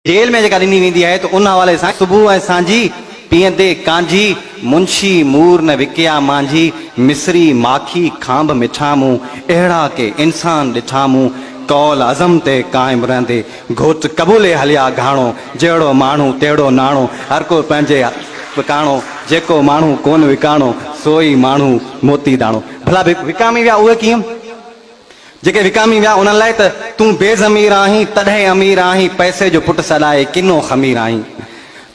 Jail ۾ جيڪا ڏني ويندي آهي ته ان حوالي سان صبح ۽ سانجهي پيئندي ڪانجهي، منشي مور نه وڪيا مانجهي، مصري ماکي کانڀ مٺا مون، اهڙا ڪي انسان ڏٺا مون، قول عزم تي قائم رهندي، گهوٽ قبولي هليا گهاڻو، جهڙو ماڻهو تهڙو ناڻو، هر ڪو پنهنجي وڪاڻو، جيڪو ماڻهو ڪونه وڪاڻو، سو ئي ماڻهو موتي داڻو. ڀلا وڪامي ويا اهي ڪيئن؟ جيڪي وڪامي ويا انهن لاء ته تون بي ضمير آهين تڏهن امير آهين پئسي جو پٽ سڏائي ڪنو خمير آهين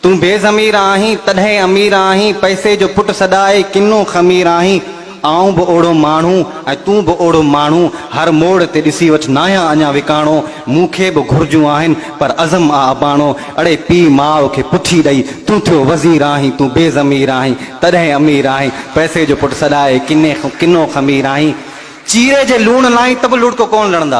تون بي ضمير آهين تڏهن امير آهين پئسي جو پٽ سڏائي ڪنو خمير آهين آئون به اوڙو ماڻهو ۽ تون به اوڙو ماڻهو هر موڙ تي ڏسي وٺ ناهيان اڃا وڪاڻو مون کي به گهرجون آهن پر عزم آ اباڻو اڙي پيء ماء کي پٺي ڏئي تون ٿيو وزير آهين تون بي ضمير آهين تڏهن امير آهين پئسي جو پٽ سڏائي ڪنو خمير آهين. چيري جي لوڻ لائين ته به لڙڪو ڪونه لڙندا.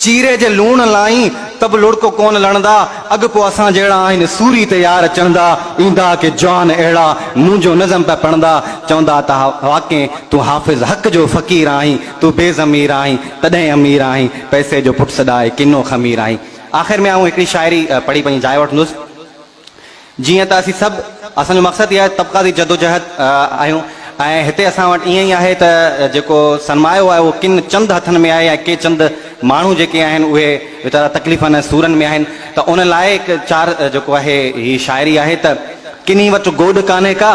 چيري جي لوڻ لائين ته به لڙڪو ڪونه لڙندا. اڳ پوء اسان جهڙا آهن سوري تي يار چڙهندا. ايندا ڪي جوان اهڙا منهنجو نظم پيا پڙهندا. چوندا ته واقعي تون حافظ حق جو فقير آهين. تون بي ضمير آهين تڏهن امير آهين. پئسي جو پٽ سڏائي ڪنو خمير آهين. آخر ۾ آئون هڪڙي شاعري پڙهي پنهنجي جاء وٺندس. جيئن ته اسين سڀ اسان جو مقصد ئي آهي طبقاتي جدوجهد آهيون ۽ هتي اسان وٽ ائين ئي آهي ته جيڪو سرمايو آهي اهو ڪن چند هٿن ۾ آهي ۽ ڪي چند ماڻهو جيڪي آهن اهي ويچارا تڪليفن ۽ سورن ۾ آهن ته ان لاء هڪ چار جيڪو آهي هي شاعري آهي ته ڪنهي وٽ گوڏ ڪانهي ڪا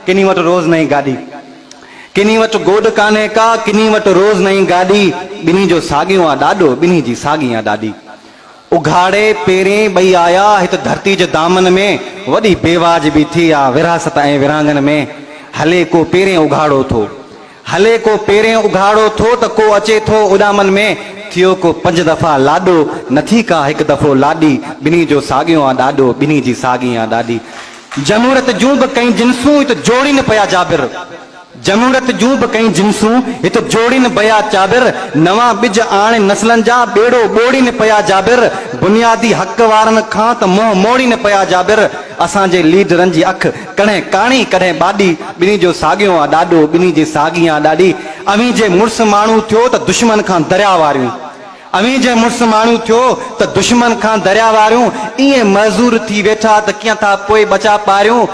ڪنهي وٽ روز نئين گاڏي ڪنهي وٽ گوڏ ڪانهي ڪا ڪنهي وٽ روز نئين گاڏي ٻنهي جو ساڳيون آ ڏاڏو ٻنهي جي ساڳي آ ڏاڏي اگهاڙي پيرين ٻئي آيا هت ڌرتي جي دامن ۾، وڏي بيواجبي ٿي آ ورهاست ۽ ورهاڱن ۾، هلي ڪو پيرين اگهاڙو ٿو. هلي ڪو پيرين اگهاڙو ٿو ته ڪو اچي ٿو اڏامن ۾، ٿيو ڪو پنج دفعا لاڏو، نه ٿي ڪا هڪ دفعو لاڏي، ٻنهي جو ساڳيو آ ڏاڏو، ٻنهي جي ساڳي آ ڏاڏي. جمهوريت جون به ڪئين جنسون هت جوڙين پيا جابر. جمهوريت جون به ڪئين جنسون هت جوڙين پيا چابر، نوان ٻج آڻي نسلن جا ٻيڙو ٻوڙين پيا جابر، بنيادي حق وارن کان ته منهن موڙين پيا جابر، اسان جي ليڊرن جي اک ڪڏهن ڪاڻي ڪڏهن ٻاڏي، ٻنهي جو ساڳيو آ ڏاڏو ٻنهي جي ساڳي آ ڏاڏي، اوهين جي مڙس ماڻهو ٿيو ته دشمن کان درياء واريون. اوهين جي مڙس ماڻهو ٿيو ته دشمن کان درياء واريون، ائين معذور ٿي ويٺا ته ڪيئن ٿا پوء ٻچا پاريون.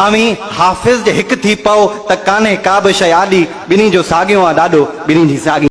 اوهين حافظ جي هڪ ٿي پئو ته ڪانهي ڪابه شيء آڏي، ٻنهي جو ساڳيو آ ڏاڏو، ٻنهي جي ساڳي.